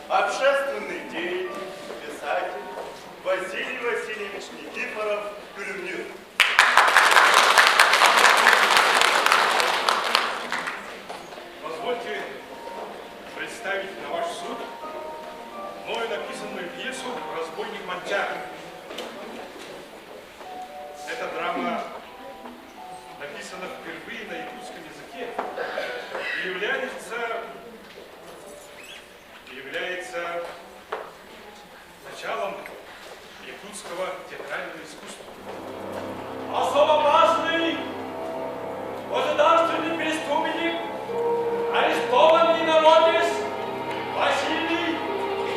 Общественный деятель, писатель Василий Васильевич Никифоров Күлүмнүүр. Позвольте представить на ваш суд мною написанную пьесу «Разбойник Монтяр». Эта драма написана впервые на якутском языке и является, является началом якутского театрального искусства. Особо опасный государственный преступник, арестованный народец Василий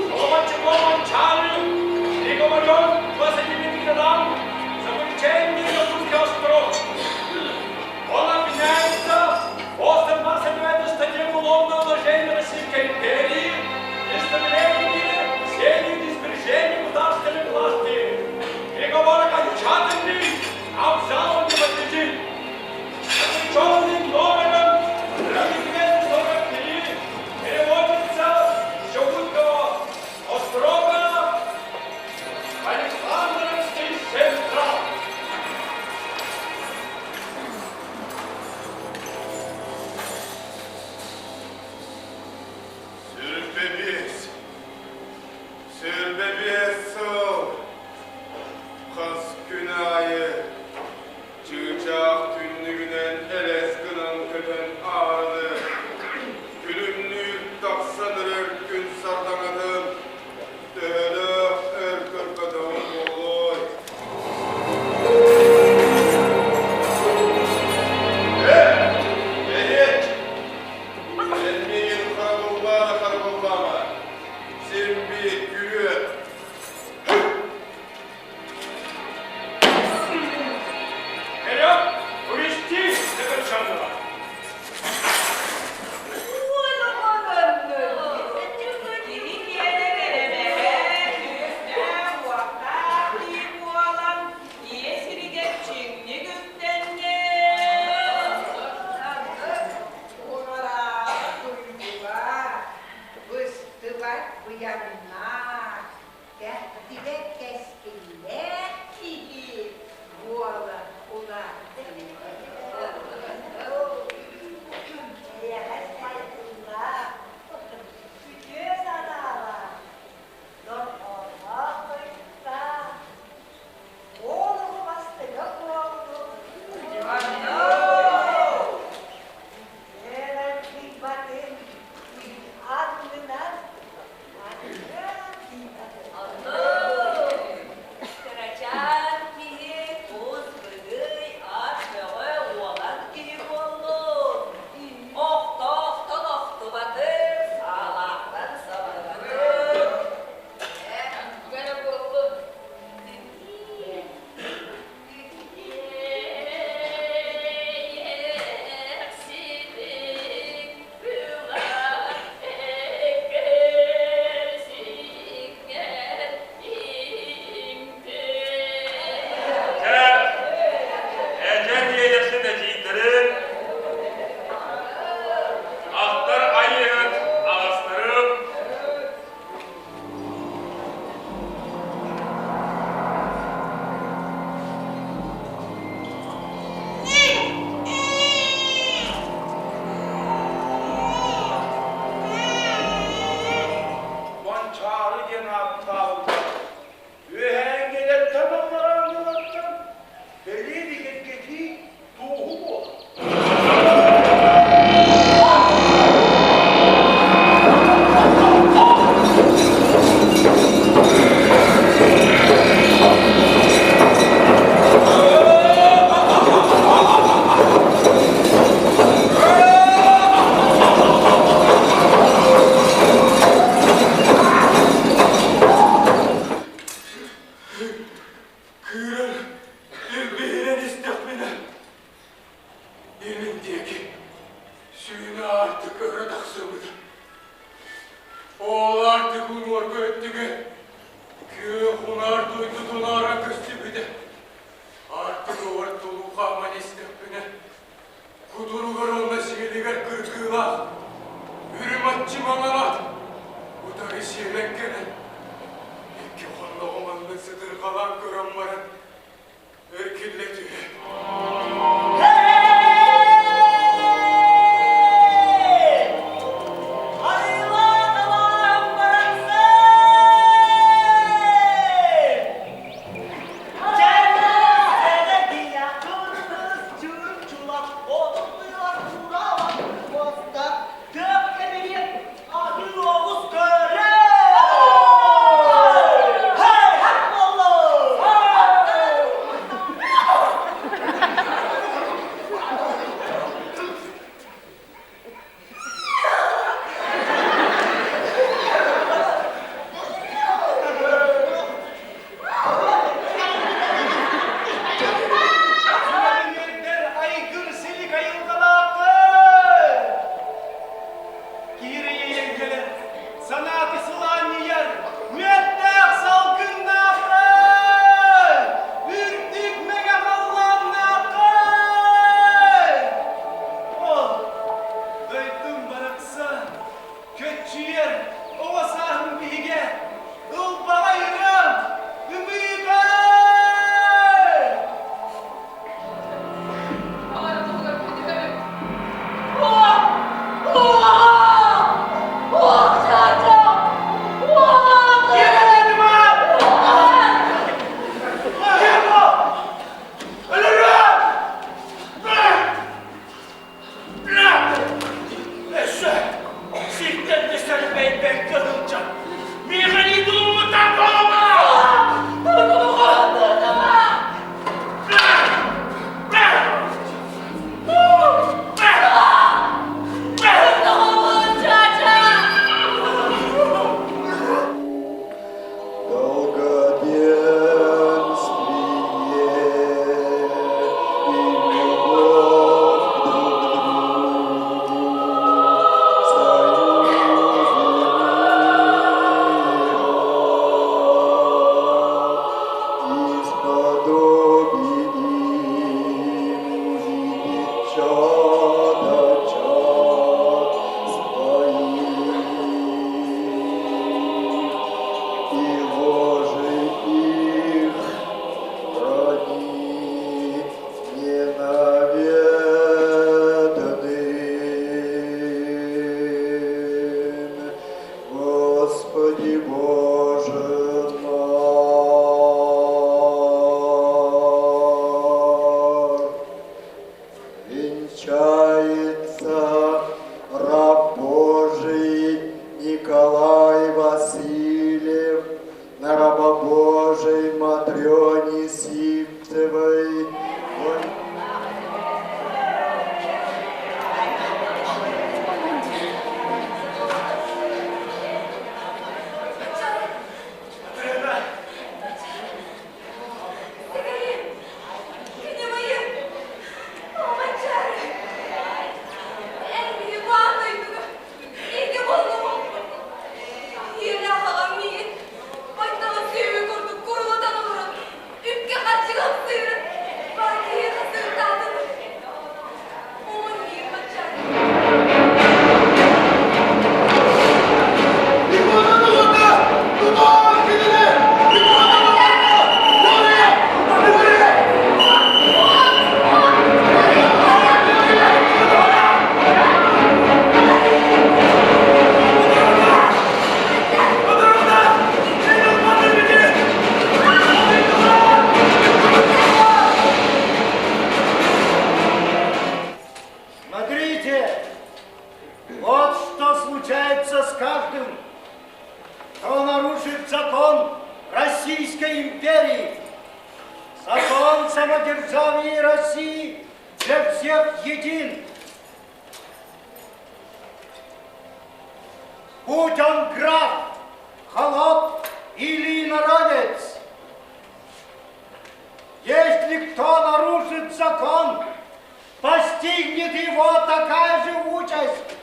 Соломончуков-Мончанин, приговорен к 25 годам заключения на Якутский остров. Он обвиняется по 129 статье Уголовного уложения Российской империи преступление с целью низвержения государственной власти. Приговор окончательный, обжаловать не подлежит. Заключенный номером 243 переводится с Чугунского острога в Александровский централ. Сүүрбэ биэс, 25 сыл хас күн аайы чыычаах түннүгүнэн элэс гынан көтөн аараны, күлүмнүүр тахсан эрэр күн сардаҥатын төһөлөөх өр көрбөтөҕүм буолуой? Э, Бэйиэт, эн миигин харабыллаа да харабыллаама, син биир күрүө. Вперед! Увести заключенного! Күүстээх-уохтаах киһи буолан, ийэ сиригэр чиҥник үктэннин. Уҕараабат уйгулаах, быстыбат быйаҥнаах, кэхтибэт кэскиллээх киһи буола улааттын. Эйэҕэс майгылаах, үтүө санаалаах, дорҕоонноох тойуктаах, уол бастыҥа буоллун. Дьиэлэр аннынан Кырачаан киһи кус быгый ат бөҕө уолан киһи буоллун. Охтоохтон охтубатын, саалаахтан сабарбатын. Ээ, буоллун. Дьэ, эдьэн иэйэхсит эдьиийдэрин, ахтар айыыһыт аҕастарым, Манчаары диэн ааттаабыттар. Үөһээҥҥилэртэн алларааҥҥылартан бэлиэ бигэргэтии туоһу буолар. Кыырар илбиһирэн истэхпинэ, илин диэки сүүнэ аартык өрө тахсыбыт. Ол аартык уҥуоргу өттүгэр күөх унаар дойду тунаара көстүбүтэ. Аартык угар тулуу хааман истэхпинэ, кутуругар уонна сиэлигэр кыргыылаах, үрүм аччы маҥан ат утары. Утары сиэлэн кэлэн, икки хонноҕум аннын сытырҕалаан көрөн баран, эргиллэ түһэр. Айылаах алааһым барахсан! Үөрдэр айгыр-силик айылҕалааххын! Киирэйэн кэлэр, санааты сылаанньыйар, мүөттээх салгыннааххын! Үрдүк мэҥэ халлааннааххын! Ол дойдум барахсан көччүйэр оҕо сааһым биһигэ, ылбаҕай ырыам, ымыыта! Өссө сиртэн да сэрбэйбэккэ сылдьан, миэхэ тулуммута буолума! Долгоденствие и любовь друг к другу, союзы мира, И сподоби им увидеть чада чад своих, и ложи их храни ненаветным. Господи Боже наш. Венчается раб Божий Николай Васильев на раба Божией Матрёне Сивцевой. Смотрите, вот что случается с каждым, кто нарушит закон Российской империи. Закон самодержавия России для всех един. Будь он граф, холоп или инородец, если кто нарушит закон, постигнет его такая же участь.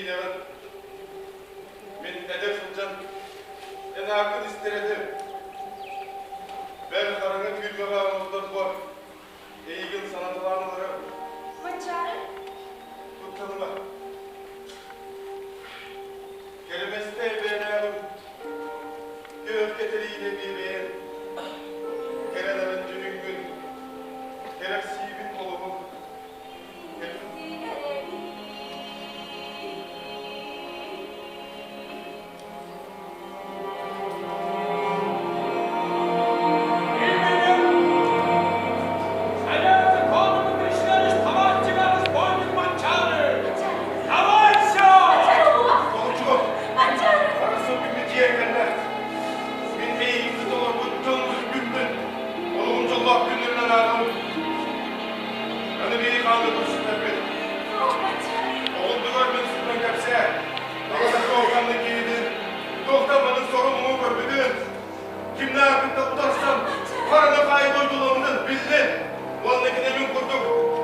киинэҕин. Мин эдэр сылдьан эн ааккын истэр этим. Бэл хараҥа түүрбэҕэ оҥордорбор эйигин санаталаан ыларым. Манчаары? Куттаныма. Кэрэмэстэй бэйэлээҕим күөх кэтэриинэ биэбэйэн, кэрэлэрин дьүһүҥҥүн, кэрэхсиибин олоҕум. Мин эйигин толорбут дьон күммүн, олоҕум дьоллоох күннэринэн ааҕабын. Аны биһи хаалла көрсүппэппит. Оҕолдугар мин сутан кэпсээ. Тоҕо ханнык киһитин, туохтан маннык сору-муҥу көрбүтүн, кимнээхпиттэн утарсан, хараны хаайы дойдуламмытын биллин. Уонна кини мин курдук.